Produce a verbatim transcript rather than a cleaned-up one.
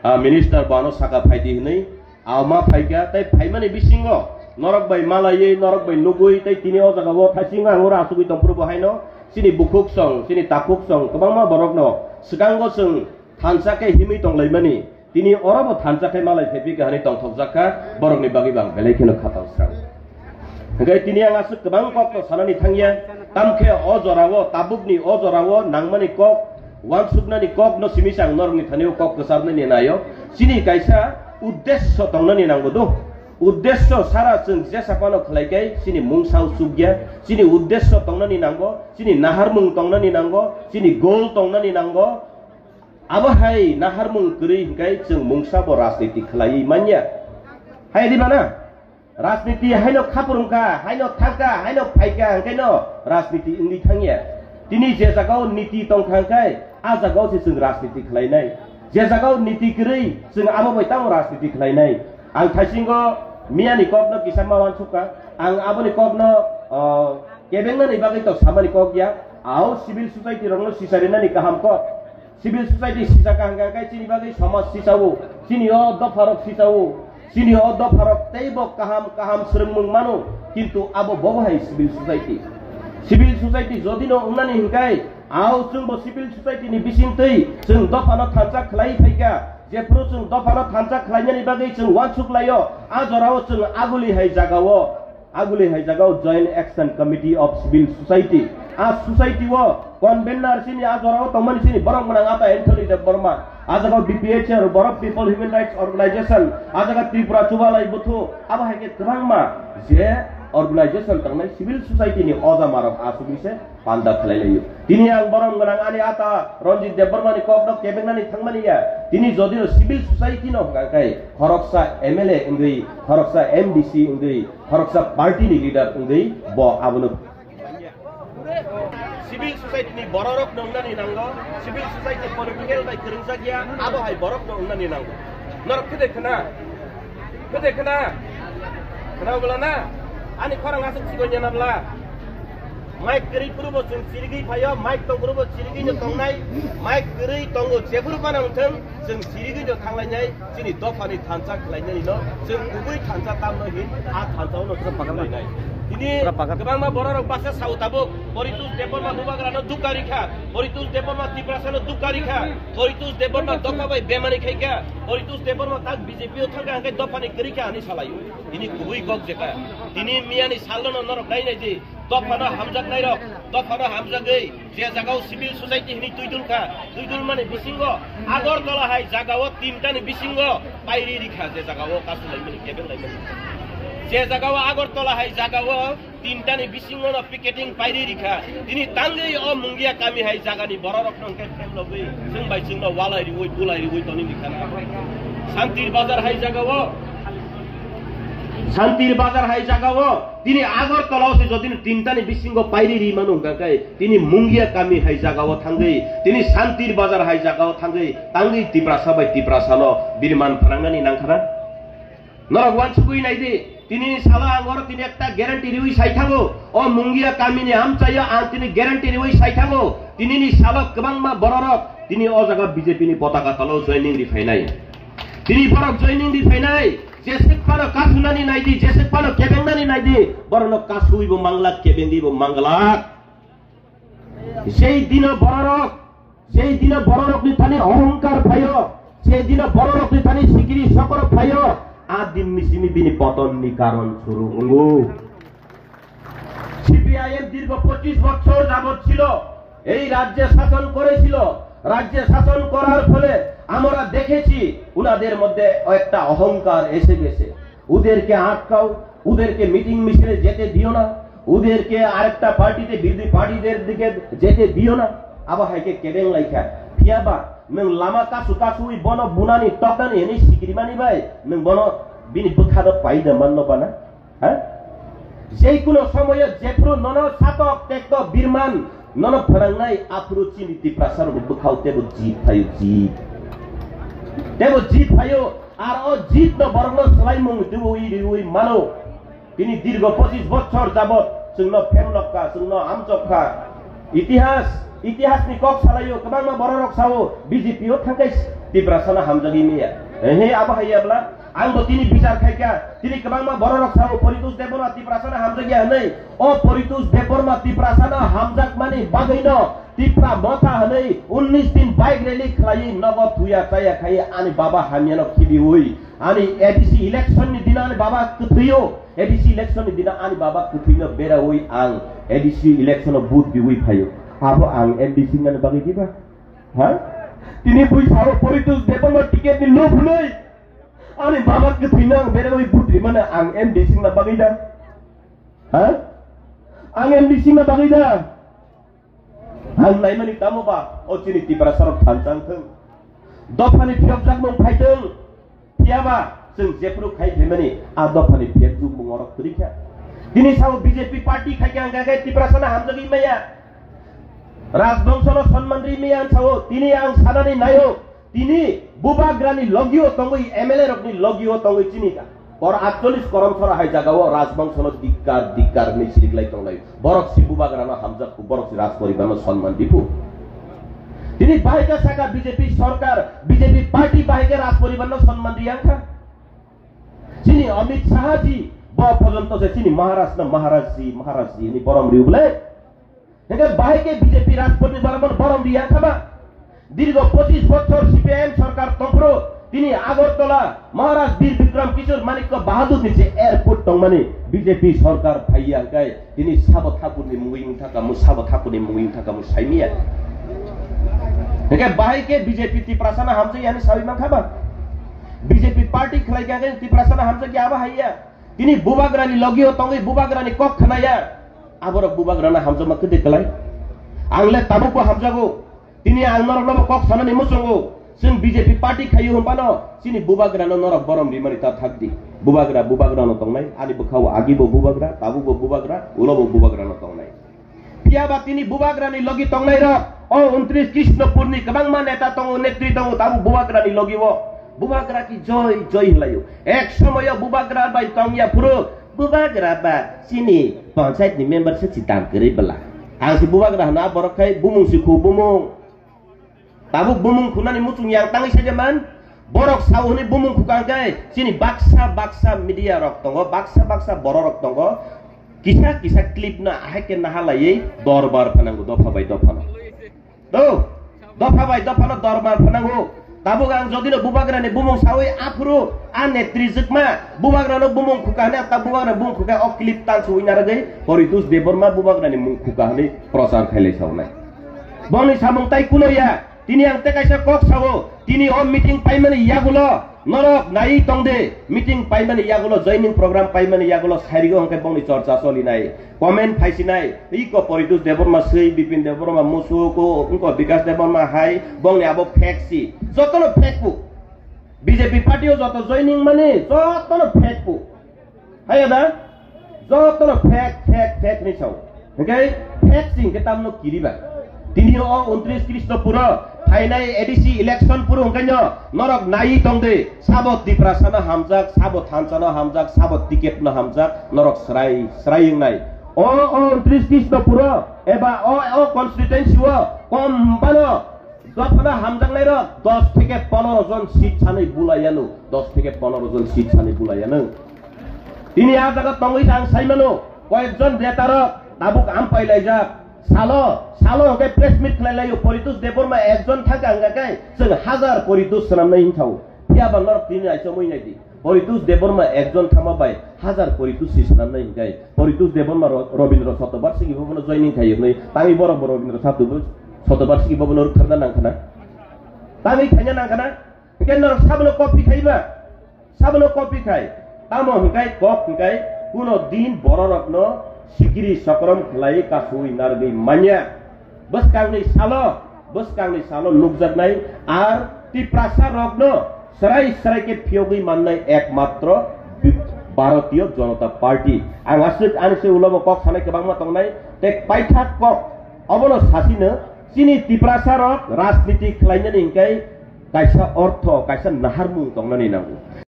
Ah, minister bo ano saka phaidi hinwi, ah, ma phaikha, tei phaimani bisingo norok bai malaiwi, norok bai nugwi, tei tini o jaga o thaising ang oro asugwi tongphuru bo haino, chini bukhuk song, chini takhuk song, kwbangma borokno swkango chwng thansa khe himwi tonglaimani, tini oro bo thansa khe malai phaiphikha hinwi tongthokjak kha, borokni bagwi bo ang belai kheno khatang srang. Hwnkhe tini ang aswk kwbang kok no sanani thangya, tamkhe o jorao, tabukni o jorao nangmani kok, uansuknani kok no simi se ang norokni thani o kok kwcharnani naio. Chini kaisa uddesyo tongnani nango do. Uddesyo sara chwng jesa phano khlai khe chini mungsa o chukya, chini uddesyo tongnani nango, chini naharmung tongnani nango, chini goal tongnani nango. Abo hai naharmung kwrwi hwnkhe chwng mungsa bo rajniti khlaiwi manya. Hai di mana? Rajniti haino khapur wngkha, haino thangkha, haino phaikha, hwnkhe no rajniti wngwi thangya. Tini je jagao niti tongkha hwnkhe, a jagao se chwng rajniti khlainai. Je jagao niti kwrwi, chwng abo bai tamo rajniti khlainai. Ang thaisingo miyani kokno kisa ma uansukha, ang aboni kokno, o, kebengnani bagwi to samani kok ya, ao civil society rokno sicharinani kaham kok. Civil society sisaka hwnkha khe chini bagwi somaj sisao, chini o dopharok sisao, chini o dopharok teibo kaham kaham swrwngmung mano, kintu abo bobo hai civil society. Civil society jodi no wngnani hwnkhe, ao chwngbo civil society ni bisingtwi chwng dophano thansa khlai phaikha, jephru chwng dophano thansa khlainani bagwi chwng uansuk laio, a jorao chwng aguli hai jagao. Aguli hai jagao Joint Action Committee of Civil Society. A society o convener chini a jorao tongmani chini borok gwnang ata Anthony Debbarma. A jagao B P H R, Borok People Human Rights Organization. A jaga Tripura Chubalai Buthu. Abo hai khe kwbangma je organization tongnai civil society ni oja marok asugwi se panda khlai laio. Tini ang borom gwnang ani ata Ranjit Debbarma ni kok no kebengnani thangmani ya. Tini jodi no civil society no hwnkha khe khoroksa M L A wngwi, khoroksa M D C wngwi, khoroksa party ni leader wngwi bo abono. Civil society ni bororok no wngnani nango, civil society political bai kwrwngsak ya, abo hai borok no wngnani nango. Norok khede khna? Khede khna? Khna bwla na? Ani khorang aswk chikon ya na bwla? Mic kwrwi phuru bo chwng chirigwi phaio, mic tong phuru bo chirigwi no tongnai, mic kwrwi tongo, jephuru phano wngthung, chwng chirigwi no thanglainai, chini dophani thansa khlainani no, chwng kubui thansa tamno hin, a thansa no chwng khlainai. Tini kwbangma bororok baksa sao tabuk, Poritos Debbarma bubagra no dukha rikha, Poritos Debbarma Tiprasa no dukha rikha, Poritos Debbarma dopha bai bemani khaikha, Poritos Debbarma tak B J P o thangkha hwnkhe dophani kwrwi kha hinwi salaio. Tini kubui kok jekha. Tini miyani salno norok nai nai di. Dophano hamjaknairok, dophano hamjagwi je jagao civil society hinwi twi dul kha, twi dul mani bisingo Agartala hai jagao tinta ni bisingo pairi rikha, je jagao kasu laimani, kebeng laimani. Je jagao Agartala hai jagao tinta ni bisingo no picketing pairi rikha. Tini tangwi o Mungia kami hai jagani bororok no hwnkhe phem logwi chwng bai chwngno walai riwi, bulai riwi toni rikha na. Santir Bazar hai jagao Santir Bazar hai jagao tini Agartala o se jodi no tinta ni bisingo pairi ri manu hwnkha khe tini Mungia kami hai jagao thangwi, tini Santir Bazar hai jagao thangwi, tangwi Tiprasa bai Tiprasa no bini man phanangnani nangkha na? Norok uansugwi nai di, tini salo ang oro tini ekta guarantee riwi sai thango, o Mungia kami ni amchaio ang tini guarantee riwi sai thango, tini ni salo kwbangma bororok tini o jaga B J P ni potaka tolo joining ri phainai. Tini borok joining di phainai, jeswk phano kasunani naidi, jeswk phano kebengnani naidi, borokno kasui bo manglak, kebengwi bo manglak. Jei dino bororok, jei dino bororokni thani ohongkar phaio, jei dino bororokni thani sikiri sokoro phaio, a dinni simi bini potonni karon suru wngo। CPIM দীর্ঘ পঁচিশ বছর যাবৎ ছিল, এই রাজ্যে শাসন করেছিল। রাজ্যে শাসন করার ফলে আমরা দেখেছি ওনাদের মধ্যে একটা অহংকার এসে গেছে। ওদেরকে আটকাও, ওদেরকে মিটিং মিছিলে যেতে দিও না, ওদেরকে আরেকটা পার্টিতে, বিরোধী পার্টিদের দিকে যেতে দিও না। Abo hai khe kebeng lai kha. Phiya ba nwng lama kasu kasui bono bunani toknani hwnwi sikrimani bai nwng bono bini bwkhano pai da manno bana? Ha? Jeikuno somoyo jephru nono satok tekto birman nono phanangnai aphuru chini Tiprasa rokni bwkhao tebo jit phaio, jit. Tebo jit phaio, ar o jit no borokno swlaimung riwi riwi mano. Tini dirgo pochis bochor jabot chwngno phenglok kha, chwngno amchok kha. Itihas, itihasni kok salaio, kwbangma bororok sao B J P o thangkai Tiprasano hamjagwi maya. He, abo hai ya bla? Ang bo tini bichar khaikha. Tini kwbangma bororok sao Poritos Debbarma Tiprasano hamjakya hwnwi. O Poritos Debbarma Tiprasano hamjakmani bagwino Tipra Motha hwnwi unnish din bike rally khlaiwi nogo thuya chaya khai ani baba hamyano khibiwi. Ani A D C election ni dino ani baba kwthwio. A D C election ni dino ani baba kwthwino berawi ang A D C election o vote biwi phaio. Abo ang M D C nani bagwi diba? Ha? Tini bui sao Poritos Debbarma ticket ni lob hwnwi. Ani baba kwthwino ang berawi vote rimano ang M D C na bagwi da? Ha? Ang M D C na bagwi da? Ang naimani tamo ba o chini Tiprasarok thansa wngthung. Dophani phiyokjakmung phaithung. Phiyaba chwng jephru khai phaimani a dophani phiyokjakmung orok kwrwi kha. Tini sao B J P party khai khe ang khe Tiprasano hamjagwi maya. Rajbongsono sonman ri maya ang sao. Tini ang sanani naio. Tini bubagrani logio tongwi M L A rokni logio tongwi chini ka. Kor atchollis korom sora hai jagao rajbongsono dikkar, dikkar hinwi siriklai tonglai. Borok si bubagrano hamjakku, borok si rajporibarno sonman dipu. Tini bahai khe saka B J P sorkar, B J P party bahai khe rajporibarno sonman riyang kha. Chini Amit Shah ji, bo porjonto se chini Maharaj na Maharaj ji, Maharaj ji hinwi borom riu bole. Hingke bahai khe B J P rajporibarno borom riya kha ba? Dirgo pochis bochor C P I M sorkar tongphuru tini Agartala Maharaj Bir Bikram Kishore Manikya Bahadur ni je airport tongmani B J P sorkar phaiya hingke tini sabo thakur ni mungwi wngtha kamu, sabo thakur ni mungwi wngtha kamu saimiya. Hingke bahai khe B J P Tiprasano hamjakya hinwi sawi mankha ba? B J P party khlai kha khe Tiprasano hamjakya abo haiya. Tini bubagrani logio tongwi bubagrani kok khnaya. Aborok bubagrano hamjakma kwdwi klai. Ang le tabukbo hamjago. Tini ang norokno bo kok sanani muchungo. Chwng B J P party khaio hwnphano chini bubagrano norok borom rimani ta thakdi. Bubagra bubagrano tongnai. Ani bwkhao agibo bubagra, tabukbo bubagra, ulobo bubagrano tongnai. Phiya ba tini bubagrani logi tongnai rok, o untris Krishnopurni kwbangma neta tongo, netri tongo, tabuk bubagrani logi o. Bubagra ki joi, joi hinlaio. Ek somoyo bubagra bai tongya phuru, bubagra ba chini panchayat ni member se chidam kwrwi bwla. Ang si bubagra hwna borok khai bumung si khu bumung. Tabuk bumung khunani muchung yang tangwi sajaman, borok sao hwnwi bumung khuka hwnkhe chini baksa baksa media rok tongo, baksa baksa borok rok tongo, kisa kisa clip no ahai khe naha laiwi dorbar phanango dopha bai dopha no. Do, dopha bai dopha no dorbar phanango. Tabuk ang jodi no bubagra ni bumung sawi aphuru a netri jwkma bubagra no bumung khuka hwnwi ta bubagra bumung khuka o clip tang suwi naragwi Poritos Debbarma bubagra ni mung khuka hwnwi prochar khailai sawnai. Bongni samung tai kuno ya. Tini ang tei kaisa kok sao, tini o meeting paimani yagulo norok nai tong de, meeting paimani yagulo, joining program paimani yagulo sairigo hwnkhe bongni chorcha cholinai, comment phaisinai, iko Poritos Debbarma swi, Bipin Debbarma musuko, wngko Bikas Debbarma hai, bongni abo fake si, jotono fake pu. B J P party o joto joining mani, jotono fake pu. Haiya da? Jotono fake, fake, fake hinwi sao. Hingke fake si hingke tamno kiriba. Tini o untris Krishnopuro phainai A D C election puro hingke no norok nai tong de. Sabo Tiprasano hamjak, sabo thansano hamjak, sabo ticket no hamjak, norok srai, srai wngnai. O, o untris Krishnopuro eba o, o constituency o kom bano Dophano hamjaknairok dos theke ponoro jon seat sanwi bulaiyanw, dos theke ponoro jon seat sanwi bulaiyanw. Tini a jaga tongwi ang saimano, koyekjon netarok tabuk ampai laijak. Salo, salo hwnkhe press meet khlai laio, Poritos Debbarma ekjon thangkha hwnkha khe chwng hazar Poritos swnamnai hinkhao. Phiya ba norok tini aisomwi naidi. Poritos Debbarma ekjon thangma bai hazar Poritos si swnamnai hinkhai. Poritos Debbarma ro-, Robindra Chatobarsiki bobono joining khai hwnwi tangwi borok bo Robindra Chato-, Chatobarsiki bobono rwkharna nangkhana. Tangwi khaina nangkhana. Hwnkhe norok sabono copy khaiba. Sabono copy khai. Tamo hwnkhe kok hwnkhe kuno din bororokno sikiri sokrom khlai kasui narwgwi manya. Bwskangni salo, bwskangni salo nukjaknai ar Tiprasa rokno serai serai khe phiyogwi mannai ekmatro Bharatiya Janata Party. Ang aswk ani se ulo bo kok sanai kwbangma tongnai, tei paithak kok obono sasino chini Tiprasa rok rajniti khlainani hwnkhe kaisa ortho, kaisa naharmung tongnani nango.